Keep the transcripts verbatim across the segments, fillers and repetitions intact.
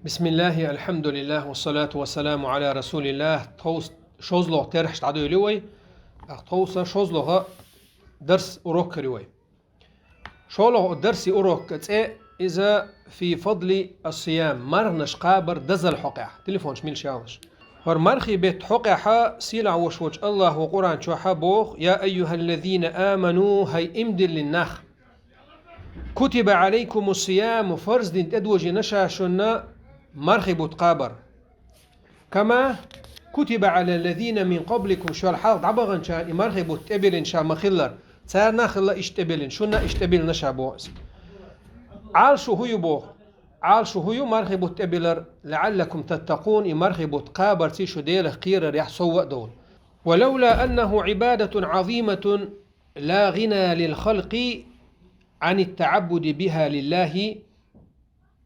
بسم الله، الحمد لله، والصلاة والسلام على رسول الله. Тховс-, шозлагӀа терхьаш дӀадоьлли вай. Тховса шозлагӀа дарс, урок хир ю вай. ШоллагӀа дарси урок цӀе иза في فضل الصيام, марханаш кхабар дазал хьокъехь. Телефонаш милш ялаш. ХӀара мархий бетта хьокъехьа сийлахь вош волча АллахӀа Къуръан чохьа боху: يا أيها الذين آمنوا, хӀай иман диллина нах, كتب عليكم الصيام, фарз дина тӀедожийна ша шуна мархий бутт кхабар. كما كتب على الذين من قبلكم, шул хьалха дӀабаханчарна и мархий бутт тӀебиллина ша ма-хиллара, царна а хилла иштта тӀебиллина, шуна а иштта тӀебиллина ша боху иза. Ӏалашо хӀун ю боху? Ӏалашо хӀун ю мархий бутт тӀебиллар? لعلكم تتقون, и мархий бутт кхабарций шу Делах кхерарехь совгӀа а довла. ولولا أنه عبادة عظيمة لا غنى للخلق عن التعبد بها لله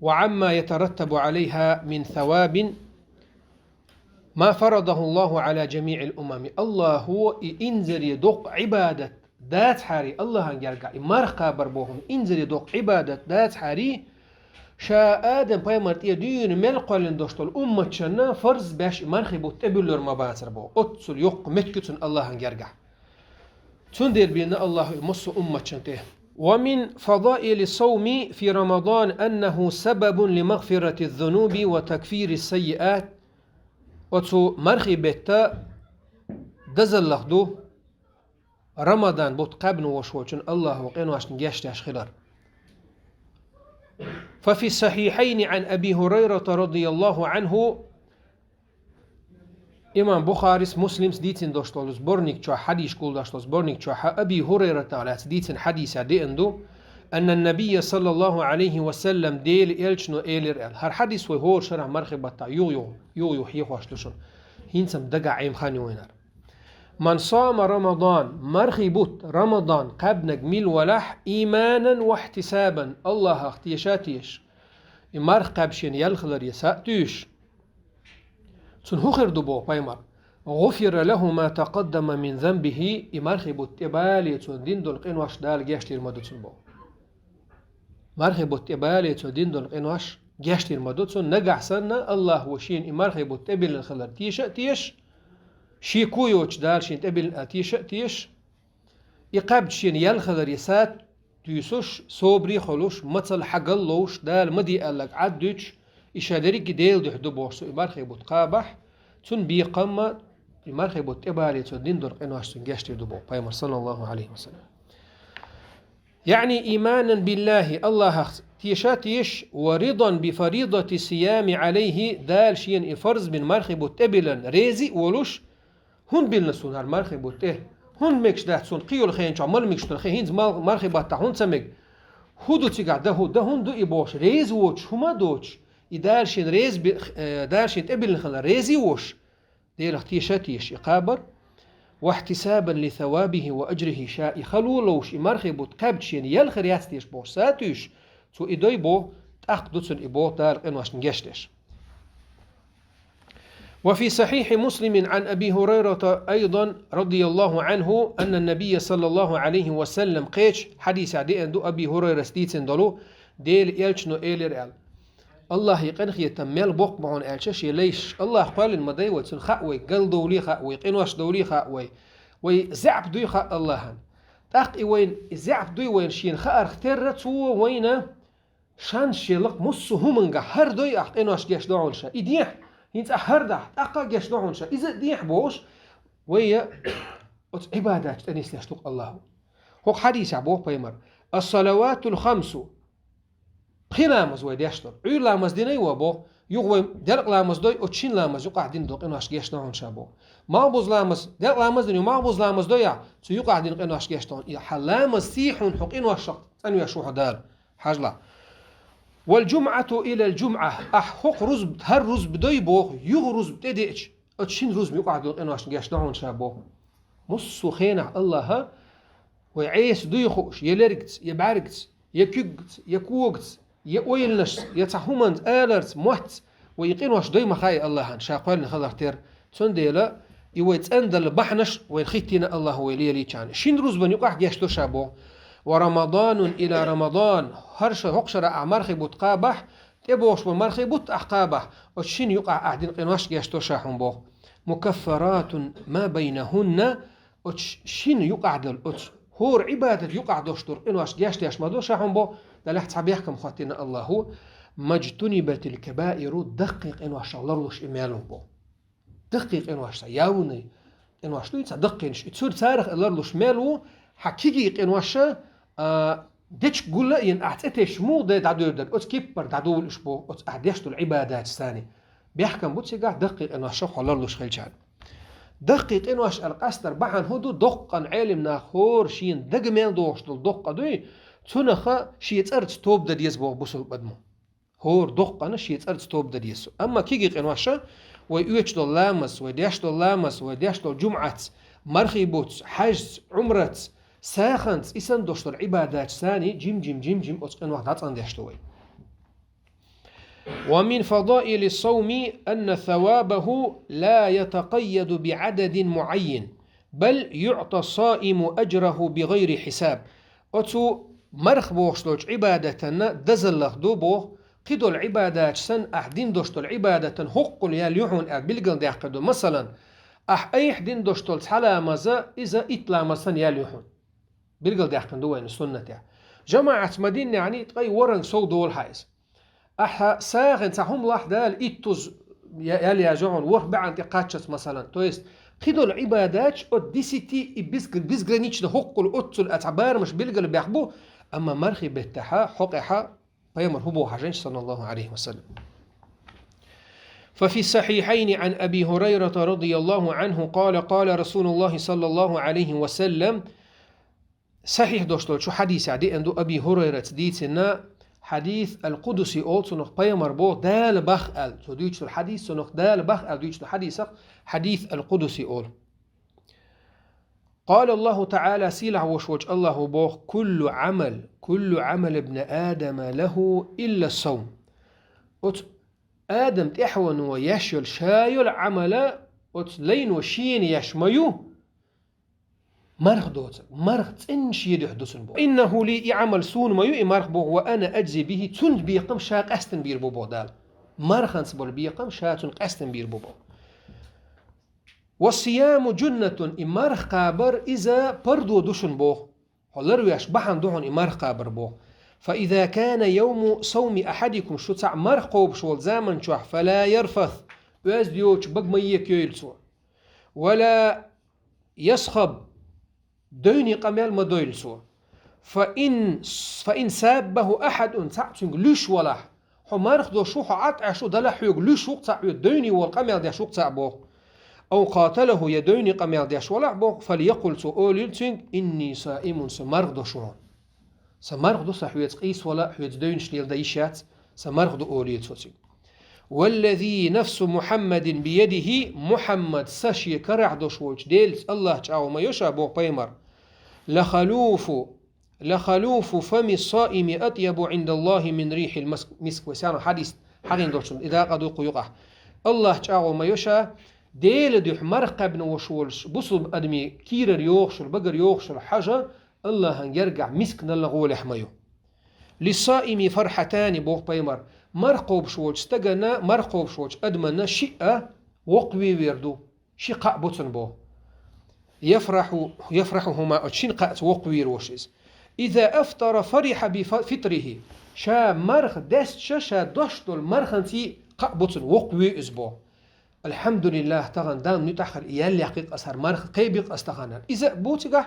وعما يترتب عليها من ثواب ما فرضه الله على جميع الأمم. АллахӀа и инзаре доккха Ӏибадат дацахьарий АллахӀан гергахь, и марха кхабар боху инзаре доккха Ӏибадат дацахьарий, ша Адам-пайхамар тӀера дуьйна мел кхоьллина долуш долу умматашна фарз беш и мархий бутт тӀебуьллур ма бацара боху. Оццул йоккха меттиг ю цуьнан АллахӀан гергахь. Цундела биллина АллахӀа и массо а умматашна тӀе. ومن فضائل الصوم في رمضان أنه سبب لمغفرة الذنوب وتكفير السيئات. Оцу мархий бетта дазаллах ду Рамадан бутт кхаьбна вош волчун АллахӀа къиношна гечдеш хилар. ففي الصحيحين عن أبي هريرة رضي الله عنه, имам Бухарис, Муслимс дийцина долуш долу сборник чохь, хьадисаш гулдеш долу сборник чохь Аби ХӀурайратах лаьцна дийцина хьадисехь деана ду: أن النبي صلى الله عليه وسلم, Делан элчано элира аьлла. ХӀара хьадис вай хӀора шарахь мархий баттахь юха-юха, юха-юха хьехош ду шуна. ХӀинца-м дагахь Ӏемина хан ю вайнара. من صام رمضان, мархий бутт Рамадан кхаьбнарг мила валахь, إيمانا واحتسابا, АллахӀах теша а тешаш, и марха кхаьбна шена ял хиларе са а туьйсуш, цунна хӀун хир ду боху пайхамар? غفر له ما تقدم من ذنبه, и мархий бутт тӀебале цо дина долу къинош Дала гечдийр ма ду цунна боху. Мархий бутт тӀебале цо дина долу къинош гечдийр ма ду цунна, нагахь санна АллахӀа шена и мархий бутт тӀебиллина хилар теша а тешаш, шеко йоцуш Дала шена тӀебиллина а теша а тешаш, и кхаьбча шена ял хиларе са а туьйсуш, собаре а хуьлуш, мацалла хьагал а ловш, Дала ма де аьлларг Ӏад а дуьтуш, и ша дерриге Делан дуьхьа ду бохуш, цо и мархий бутт кхабахь, цунна бекхам а, и мархий бутт тӀебале цо дина долу къинош цунна гечдийр ду боху пайхамар, саллаллахӀу Ӏалайхи ва саллам. يعني إيمانا بالله, АллахӀах теша а тешаш, ورضا بفريضة الصيام عليه, Дала шена и фарз бина мархий бутт тӀебилларна реза а волуш, хӀунда биллина суна хӀара мархий бутт тӀе? ХӀунда мегаш дац суна кхин йолу хенчохь мала мегаш долу хи, хӀинца мал-, мархий баттахь хӀунда ца мега? ХӀун ду цигахь дан хӀун? Дан хӀунда ду и бохуш, реза воцуш хӀума а доцуш, и Дала шена реза би-, э, Дала шена тӀебиллина хилар реза а волуш, Делах теша а тешаш и кхабар, واحتسابا لثوابه وأجره, ша и хало а ловш, и мархий бутт кхаьбча шена ял хир яц теша бохуш са а туьйсуш, цо и дой боху, тӀаккха ду цунна и боху Дала къиношна гечдеш. وفي صحيح مسلم عن أبي هريرة أيضا رضي الله عنه أن النبي صلى الله عليه وسلم, кхечу хьадисехь деана ду Аби ХӀурайрас дийцина долу, Делан элчано элира аьлла: АллахӀан къинхетам мел боккха бу хьуна аьлча, шен лайшка АллахӀ кхоьллина ма дай вай, цунна хаьа вай, галдовлий хаьа вай, къинош довлий хаьа вай, вай заьӀап дуй хаьа АллахӀан. ТӀаккха и вайна, и заьӀап дуй вайна шена хаарх терра, цо вайна шанс шен лакха муссу хӀуманга хӀара дой ахь къинош гечдо хьуна ша. И дехьа, хӀинца ахь хӀара дахь, тӀаккха а гечдо хьуна ша. Иза а дехьа бохуш, вай оцу Ӏибадатчу тӀе нислеш ду-кх АллахӀа. ХӀокху хьадисехь боху пайхамар: الصلوات الخمس. Пхи ламаз вай деш долу. Ӏуьйра ламаз динай вай боху. Юха вай делкъа ламаз дой, оцу шина ламаз юкъахь дина долу къинош гечдо хьуна ша боху. Малхбуза ламаз, делкъа ламаз дина, малхбуза ламаз дой ахь, цу юкъахь дина къинош гечдо хьуна. И хьан ламаз сий хьуна хьо къиношах цӀанвеш ву хьо Дала. Хьажал. والجمعة إلى الجمعة. Ахь хӀокху рузба, хӀара рузба дой боху, юха рузба тӀедеача, оцу шина рузба юкъахь долу къиношна гечдо хьуна ша боху. Муссу хенахь АллахӀа вай Ӏеса дуй хууш, я лергца, я бӀаьргца, я куьггаца, я когаца, я ойланашца, я цхьа хӀуманца, аларца, моттаца, вай и къинош дой ма хаьа АллахӀан, ша кхоьллина хиларх терра. Цундела и вай цӀандала бахьанаш вайна хӀиттийна АллахӀа вай лелийчарна. Шина рузбан юкъахь гечдо ша боху. ورمضان إلى رمضان. ХӀара ша-, хӀокху шарахь ахь мархий бутт кхабахь, тӀебогӀуш болу мархий бутт ахь кхабахь, оцу шина юкъахь ахь дина къинош гечдо ша хьуна боху. Мукаффаратун ма байнахунна, оцу шина юкъахь долу, оцу хӀора Ӏибадат юкъахь долуш долу къинош гечдеш ма до ша хьуна боху, делахь цхьа бехкам хӀоттийна Аллахо, маджтунибатил кабаиру, даккхий къиношах ларлуш и мел ву боху. Даккхий къинош ца, явный къинош дуй ца, даккхийнаш. И цуьра царах а ларлуш мел ву, хьан кегий къиноша, а, дечка гулла а йина, ахь цӀе тешаш муха дай дӀадуьйр дара, оцу киппара дӀадуьйлуш бу, оцу ахь деш долу Ӏибадаташ царний. Бехкам бу цигахь даккхий къиношах хьо ларлуш хилчарна. Даккхий къинош аьлла къастар бахьана хӀун ду, доккхана Ӏелим нах хӀора шена дага мел дохуш долу доккха дуй, цунаха шен цӀарца тоба дан деза боху бусулба адамо. ХӀора доккхана шен цӀарца тоба дан деза. Амма кегий къиноша, вай оьцуш долу ламаз, вай деш долу ламаз, вай деш долу жумӀатца, мархий буц, хьаьжца, Ӏумратца, сагӀанца, и санна долуш долу Ӏибадаташ царний жим-жим, жим-жим оцу къинойх дӀацӀандеш ду вай. ومن فضائل الصوم أن ثوابه لا يتقيد بعدد معين، بل يعطى الصائم أجره بغير حساب. Оцу марха бохуш долчу Ӏибадатана дазаллах ду боху, кхидолу Ӏибадаташ санна, ахь дина долуш долу Ӏибадатан хӀоккхул ял ю хьуна аьлла билгалдаьккхина ду. Масалан, ахь айхьа дина долуш долу цхьа ламаза, иза итт ламаз санна ял ю хьуна. Билгалдаьккхина ду вайна суннатехь. ЖамаӀатца ма диннехь, ткъе ворхӀанга сов долу хьан иза. Ахьа сагӀина цхьа хӀума лахь Дала иттуза я-, ял яжа хьуна, ворхӀ баьӀан тӀе кхаччалц, масалан. То есть, кхидолу Ӏибадаташ от десяти и безг-, безгранично хӀоккхул оццул а цхьа барамаш билгала бехь бу, амма мархий беттахьа, хьокъехьа, пайхамар хӀун боху хьажанча, саллаллаху алейхи ва саллям. ففي الصحيحين عن أبي هريرة رضي الله عنه قال: قال رسول الله صلى الله عليه وسلم. Сахьихь долуш долчу хьадисехь деана ду Аби Хурайраца дийцина хьадис ал-Къудси олу, цунах пайхамар боху Дала бах аьлла. Цо дуьйцу долу хьадис, цунах Дала бах аьлла дуьйцу долу хьадисах хьадис ал-Къудси олу. قال الله تعالى, сийлахь волуш волчу Аллахо боху: كل عمل، كل عمل ابن آدم له إلا الصوم. Оцу Адам тӀаьхьено еш йолу ша йолу Ӏамала, оцу лайно шена еш ма ю, марха доцург, марха цӀенна шен дуьхьа ду цунна боху. إنه لي, и Ӏамал суна ма ю, и марха боху, وأنا أجزي به, цунна бекхам ша къаьстина бийр бу боху Дала. Марханца болу бекхам ша цунна къаьстина бийр бу боху. والصيام جنة, и марха кхабар иза пардо ду шуна боху. Хьо ларвеш бахьана ду хьуна и марха кхабар боху. فإذا كان يوم صوم أحدكم, шу цхьаъ марха кхобуш волу заман чохь, فلا يرفث, оьзда йоцуш бага ма екайойла цо. ولا يصخب, девний къамел ма дойла цо. فإن، فإن سابه أحد, цхьаъ цуьнга луьйш валахь, хьо марха дошуш ву, хьо Ӏад Ӏаш ву, делахь хьоьга луьйш ву-кх цхьаъ, хьоьга девний волу къамел деш ву-кх цхьаъ боху. أو قاتله, я девний къамел деш валахь боху, فليقل, цо олийла цуьнга: إني صائم, со марха дошуш ву хьуна. Сан марха ду, сан хьоьца къийса вала, хьоьца девнаш леладан йиш яц, сан марха ду, олийла цо цуьнга. والذي نفس محمد بيده, Мухьаммад са шен карахь долуш волчу Делаца, Аллах чӀагӀо ма йо ша боху пайхамар. لخلوف، لخلوف فم الصائم أطيب عند الله من ريح المسك. Вай сагӀина хьадис хьахийна долчунна и дакъа ду кху юкъахь. Аллах чӀагӀо ма йо ша, Делан дуьхьа марха кхаьбна волуш волчу бусулба адамийн кийрара йогӀуш йолу, багара йогӀуш йолу хьожа Аллахьан гергахь мисканалла гӀолехь ма ю. للصائم فرحتان, боху пайхамар, марха кхобуш волчу стагана, марха кхобуш волчу адамана шиъ а воккхаве вер ду, ши кхаъ бу цунна боху. يفرح، يفرحهما, оцу шина кхаъца воккхавийр волуш иза. إذا أفطر فرح بفطره, ша марха дестча, ша дош долу марханций кхаъ бу цунна, воккхаве иза боху. Алхьамдулиллах, тахана Далла нуьтӀахь хила и ял яккхи-кх аса, хӀара марха кхеби-кх аса тахана. Иза а бу цигахь,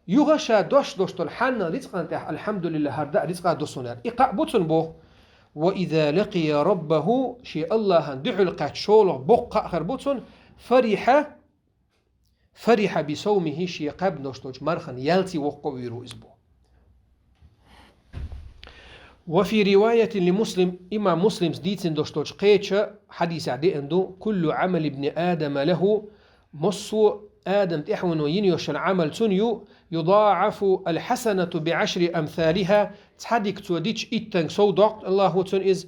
юха ша дош долуш долу хьанна рицкъан тӀехь, алхьамдулиллах, хӀара даа рицкъа ду суна аьлла. И кхаъ бу цунна боху. وإذا لقي ربه, шен Аллахьан дуьхьал кхаьчча шолгӀа боккха кхаъ хир бу цунна, فرح، فرح بصومه, шен кхаьбна долуш долчу мархан ялций воккхавийр ву иза боху. وفي رواية لمسلم, имам Муслимс дийцина долуш долчу кхеча хьадисехь деана ду: كل عمل ابن آدم له, массо а Адам тӀаьхьено йина йолу Ӏамал цунна ю, يضاعف الحسنة بعشر أمثالها, цхьа дика цо дича иттанга сов доккху Аллахо цунна иза,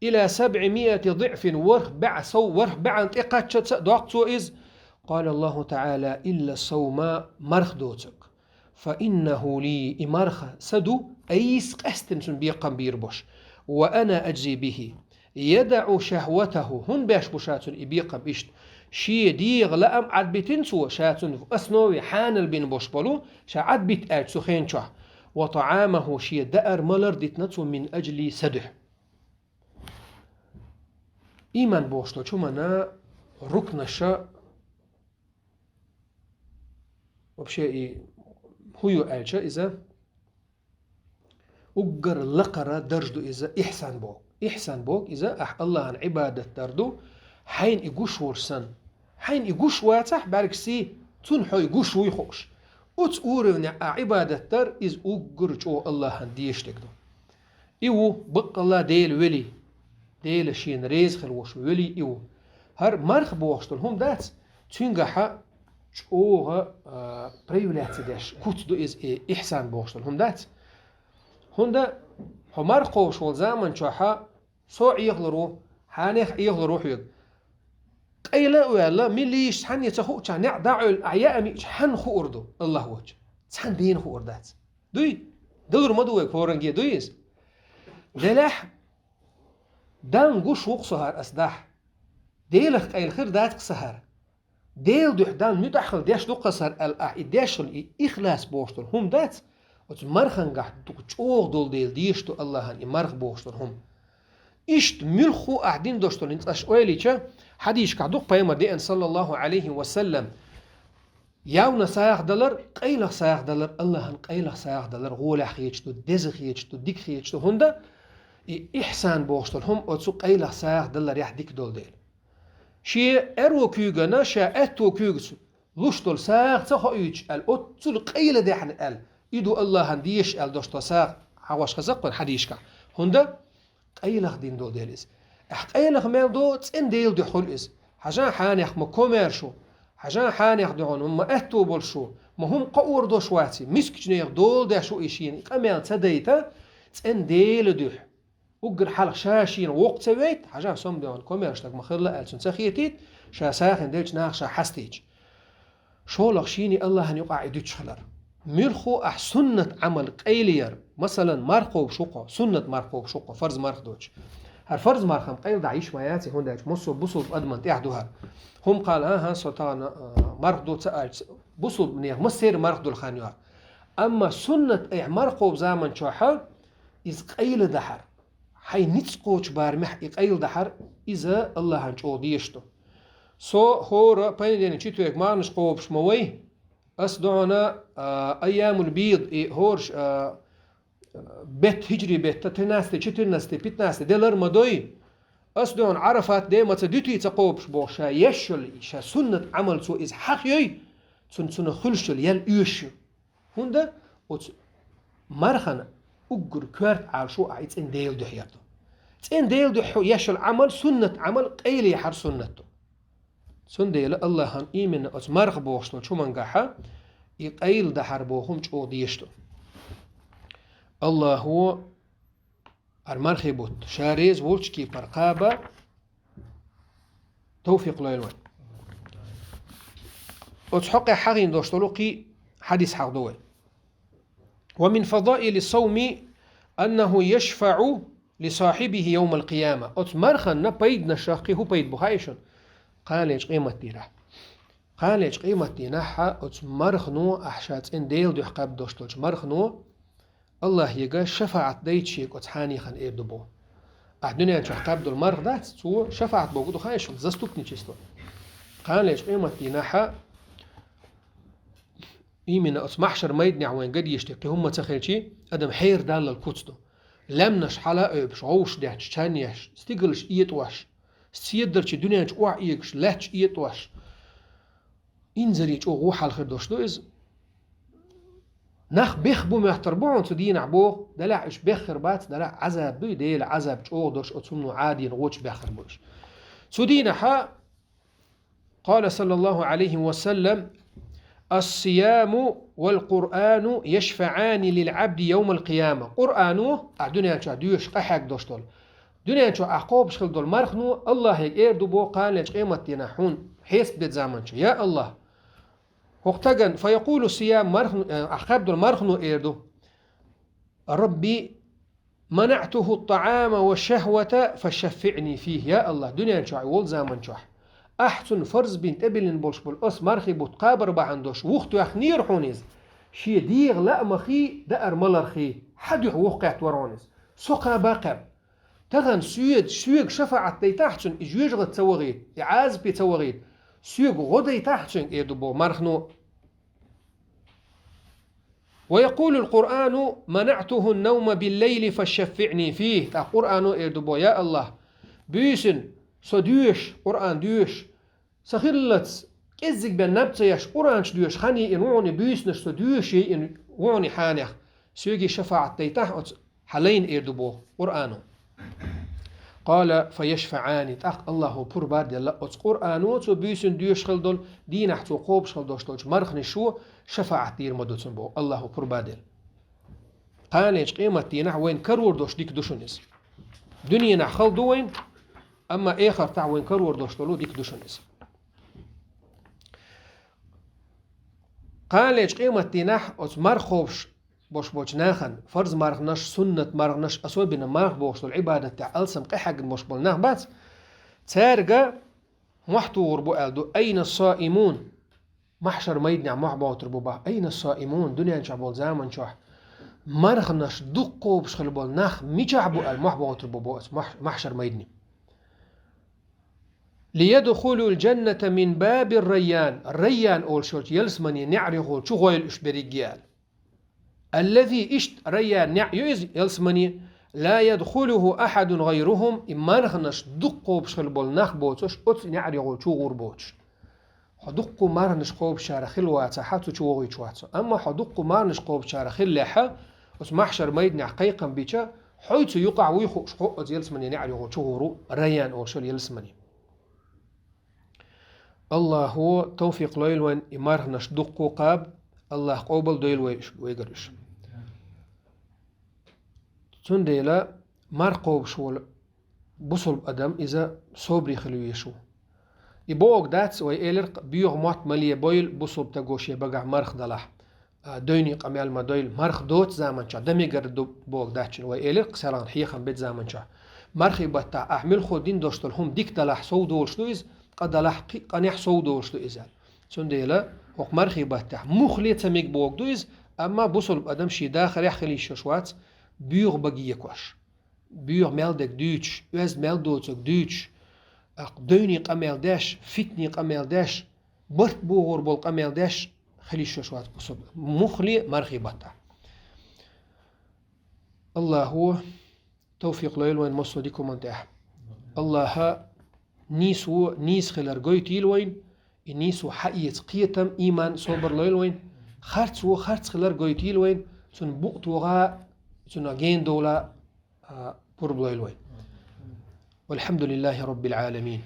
إلى سبعمائة ضعف, ворхӀ бӀаь сов, ворхӀ бӀаьна тӀекхаччалц а доккху цо иза. قال الله تعالى: إلا الصوم, марха доцург. فإنه لي, и марха сан ду, айса къаьстина цунна бекхам бийр болуш. وأنا أجزي به. يدع شهوته, хӀунда беш бу ша цунна и бекхам иштта? Шен дегӀан лаам Ӏадбитина цо, ша цунна в основе хьанал бина бош болу, ша Ӏадбита аьлча цу хен чохь. وطعامه, шен даар-малар дитина цо من أجلي, са дуьхьа. Ийман бохуш долчу хӀуманна рукнаша, вообще и хӀун ю аьлча иза, уггар лакхара дарж ду иза ихсан боху. Ихсан боху иза, ахь Аллахьан Ӏибадат дар ду, хьайна и гуш волуш санна. Хьайна и гуш вацахь, бӀаьргашций, цунна хьо и гуш вуй хууш. Оцу уровнехь ахь Ӏибадат дар, иза уггар чӀогӀа Аллахьан дезаш дерг ду. И ву баккъалла Дела велий. Дела шена реза хила волуш велий и ву. ХӀара марха бохуш долу хӀума дац, цуьнгахьа чӀогӀа, а, проявляться деш, куц ду иза, и ихсан бохуш долу хӀума дац. ХӀунда хьо марха кхобуш волу заман чохьа со Ӏехалур ву, хьанех Ӏехалур ву хьоьга. Къайла а ваьлла, мила йиш цхьанне ца хуучахь, неӀ дӀа а Ӏуьллу, ахь яа миъча хьанна хуур ду, Аллах воцчу? Цхьана дена хуур дац. Дуй? Далур ма ду вай, хӀоранге дуй иза? Делахь, Далла гуш ву-кх со хӀара ас дахь. Делах къайла хир дац-кх сан хӀара. Делан дуьхьа Далла муьтӀахь хила деш ду-кх ас хӀара аьлла, ахь и деш хила, и ихлас бохуш долу хӀума дац, оцу мархангахь дукха чӀогӀа долу дела дезаш ду Аллахьан и марха бохуш долу хӀума. Иштта муьлхха а ахь дина долуш долу, хӀинца аш ойла йича, хьадисашкахь ду-кх пайхамар деана, саллаллаху Ӏалайхи ва саллам, явна сагӀа далар, къайлаха сагӀа далар, Аллахьан къайлаха сагӀа далар гӀолехь хеташ ду, деза хеташ ду, дика хеташ ду, хӀунда и ихсан бохуш долу хӀума оцу къайлаха сагӀа даларехь дика долу дела. Шен аьрру куьйгана, ша аьтту куьйгаца луш долу сагӀа ца хоуьйтуш аьлла, оццул къайладаьхна аьлла, и ду Аллахьан дезаш аьлла долуш долу сагӀа хьахош хеза-кх вайна хьадисашкахь. ХӀунда къайлаха дина долу дела иза. Ахь къайлаха мел до, цӀена Делан дуьхьа хуьлу иза. Хьажа хьанех ма комаьрша ву, хьажа хьанех дуьхьал ма аьтту болуш ву, ма хӀума кхоор долуш вац и, мискачу нехан дола деш ву и шена, и къамел ца дайта, цӀена Делан дуьхьа. Уггар хьалха ша шена воккха ца вейта, хьажахь со-м дуьхьал комаьрша стаг ма хилла аьлла цунна ца хетийта, ша сагӀина делча наха ша хьастийча. ШолгӀа шена Аллахьан юкъахь и дуьтуш хилар. Муьлхха а ахь суннат Ӏамал къайлаяр, масалан, марха кхобуш ву-кх хьо, суннат марха кхобуш ву-кх хьо, фарз марха доцуш. ХӀара фарз марха-м къайладахьа йиш ма яц, хӀунда аьлча массо а бусулба адаман тӀехь ду хӀара. ХӀума кхалла, ахьа, со тахана, а, марха ду ца аьлча, бусулба нехан массеран марха долу хан ю хӀара. Амма суннат айхьа марха кхобу заман чохьа иза къайладахьар. Хьайн ницкъ кхочу барамехь и къайладахьар, иза Аллахьан чӀогӀа дезаш ду. Со хӀора понедельник, четверг марханаш кхобуш ма вай. Ас ду хьуна, а, айямул-бийд, и хӀорш, а, бетта, хиджри бетта, тринадцатый, четырнадцатый, пятнадцатый де лар ма дой. Ас ду хьуна Ӏарафат де ма ца дуьтий ца кхобуш боху, ша еш йолу, ша суннат Ӏамал цо иза хьахайой, цунна, цунах хуьлуш йолу ял оьшуш ю. ХӀунда оцу мархана уггар коьрта Ӏалашо ахь и цӀена Делан дуьхьа яр ду. ЦӀена Делан дуьхьа еш йолу Ӏамал, суннат Ӏамал къайлаяхьар суннат ду. Цундела Аллахьан именно оцу марха бохуш долчу хӀумангахьа и къайладахьар боху хӀума чӀогӀа дезаш ду. Аллахьо хӀара мархий бутт ша реза волчу кепара кхаба товфикъ лойла вайн. Оцу хьокъехь хьахийна долуш долу кхин хьадис хьахадо вай. ومن فضائل الصوم أنه يشفع لصاحبه يوم القيامة. Оцу марханна пайданашах кхин хӀун пайда бу хаьий шуна? Кханалечу къематдийнахь. Кханалечу къематдийнахь оцу мархано, ахь ша цӀена Делан дуьхьа кхаьбна долуш долчу мархано, Аллахьега шафаӀат дайта шега оцу хьанехана эр ду боху. Ахь дуьнен чохь кхаьбна долу марха дац, цо шафаӀат бохург ду хаьий шуна, заступничество. Кханалечу къематдийнахьа, именно оцу махьшар майданехь вайн ган дезаш дерг кхин хӀумма ца хилчий, адам хьерадаллал куц ду. Лаьмнаш хьала а оьбуш, гӀовшаш детташ, чан еш, стигалш этӀош, седарчий дуьнен чу охьаэгаш, лаьтташ этӀош. Инзаре чӀогӀа вон хьал хир долуш ду иза. Нах бех бу моьттур бу хьуна цу дийнахь боху, делахь уьш бех хир бац, делахь Ӏазаб дуй, Делан Ӏазаб чӀогӀа долуш, оцу хӀумано Ӏадийна гӀочу бех хир бу уьш. Цу дийнахьа, قال صلى الله عليه وسلم: الصيام والقرآن يشفعان للعبد يوم القيامة. Къуръано, ахь дуьнен чохь доьшуш къахьегна долуш долу, дуьнен чохь ахь кхобуш хилла долу мархано Аллахьега эр ду боху кханалечу къематдийнахь хьуна хьесап дечу заман чу: «Я Аллахь, хӀокху стагана, فيقول الصيام, мархано, э, ахь кхаьбна долу мархано эр ду: رب منعته الطعام والشهوة فشفعني فيه. Я АллахӀ, дуьнен чохь волу заман чохь ахь цунна фарз бина тӀебиллина болуш болу оцу мархи бутт кхабар бахьана долуш вух тоьхнера хьуна иза. Шен дегӀан лаамахий, даар малархий, хьан дуьхьа вухкхетта вара хьуна иза. Со кхаба кхаьбна. Тахана соьга, соьга шафаӀат дайтахь цунна, и жоьжахати ца вахийта, и Ӏазапе ца вахийта. Соьга гӀо дайтахь цуьнга, эр ду боху мархано. ويقول القرآن: منعته النوم بالليل فشفعني فيه. ТӀаккха Къуръано эр ду боху: я АллахӀ, буьйсанна со доьшу, Къуръан доьшу, сан хиллалц кӀеззиг бен наб ца еш, Къуръан чу доьшу хан йиъна ву хьуна, буьйсанаш со доьшу йиъна ву хьуна хьенех, соьга шафаӀат дайтахь оцу хьан лайна, эр ду боху Къуръано. قال: فيشفعان. ТӀаккха АллахӀо пурба а делла, оцу Къуръано цо буьйсанна доьшуш хила долу, дийнахь цо кхобуш хила долуш долчу марханашо шафаӀат дийр ма ду цунна боху, АллахӀо пурба а делла. Кханалерчу къематдийнахь вайна карор долуш дика ду шуна иза. Дуьненахь хала ду вайна, амма эхартахь вайна карор долуш долу дика ду шуна иза. Кханалерчу къематдийнахь оцу марха кхобуш болуш болчу нахана, фарз марханаш, суннат марханаш, особенно марха бохуш долу Ӏибадат тӀехь алсам къахьегна болуш болу нах бац, цаьрга мохь тухур бу аьлла ду: أين الصائمون؟ Махьшар майданехь мохь бохур бу боху: أين الصائمون؟ Дуьнен чохь болу заман чохь марханаш дукха кхобуш хила болу нах мичахь бу аьлла мохь бохур бу боху оцу махь-, махьшар майдане. ليدخلوا الجنة من باب الريان. Райян олуш йолчу ялсамане неӀарехула чу гӀойла уьш берриге аьлла. الذي, иштта Райян неӀ ю иза ялсамане, لا يدخله أحد غيرهم, и марханаш дукха кхобуш хила болу нах боцуш, оцу неӀарехула чу гӀур боцуш. Хьо дуккха марханаш кхобучара хила вацахь, цу чу вохуьйтуш вац хьо. Амма хьо дуккха марханаш кхобучара хиллехь, оцу махьшар майданехь кхайкхам бича, хьо цу юкъахь вуй хууш, хьо оцу ялсамане неӀарехула чу гӀур ву, Райян олуш йолу ялсамане. АллахӀо тавфикъ лойла вайн и марханаш дуккха кхаба, АллахӀа къобал дойла вай уьш, вайгара уьш. Цундела марха кхобуш волу бусулба адам иза собаре хила везаш ву. И бохург дац, вай элира-кх, боьха мотт ма ле бойла бусулба стаго шен багахь марха далахь. А, девнийн къамел ма дойла, марха доцу заман чохь дан мегар ду бохург дац шуна, вай элира-кх, селхана хьехам бечу заман чохь. Мархи баттахь ахь муьлхха дина долуш долу хӀума дика далахь сов долуш ду иза, къа далахь кхин а къанехь сов долуш ду иза. Цундела хӀокху мархи баттахь муха ле ца мега бохург ду иза, амма бусулба адам шен дахарехь хила йиш йолуш вац боьха бага екош. Боьха мел дерг дуьйцуш, оьзда мел доцург дуьйцуш, аккха девнийн къамел деш, фитнийн къамел деш, барт богӀур болу къамел деш хила йиш йолуш вац бусулба, муха ле мархи баттахь. АллахӀо тавфикъ лойла вайн массо а дика хӀуманна тӀехь. АллахӀа нийсо нийса хилар гойтийла вайн, и нийсо хьаэца кхетам, ийман, собар лойла вайн, харцо харц хилар гойтийла вайн, цунна букъ тоха, цунах гена довла, а, пурба лойла вайн. والحمد لله رب العالمين.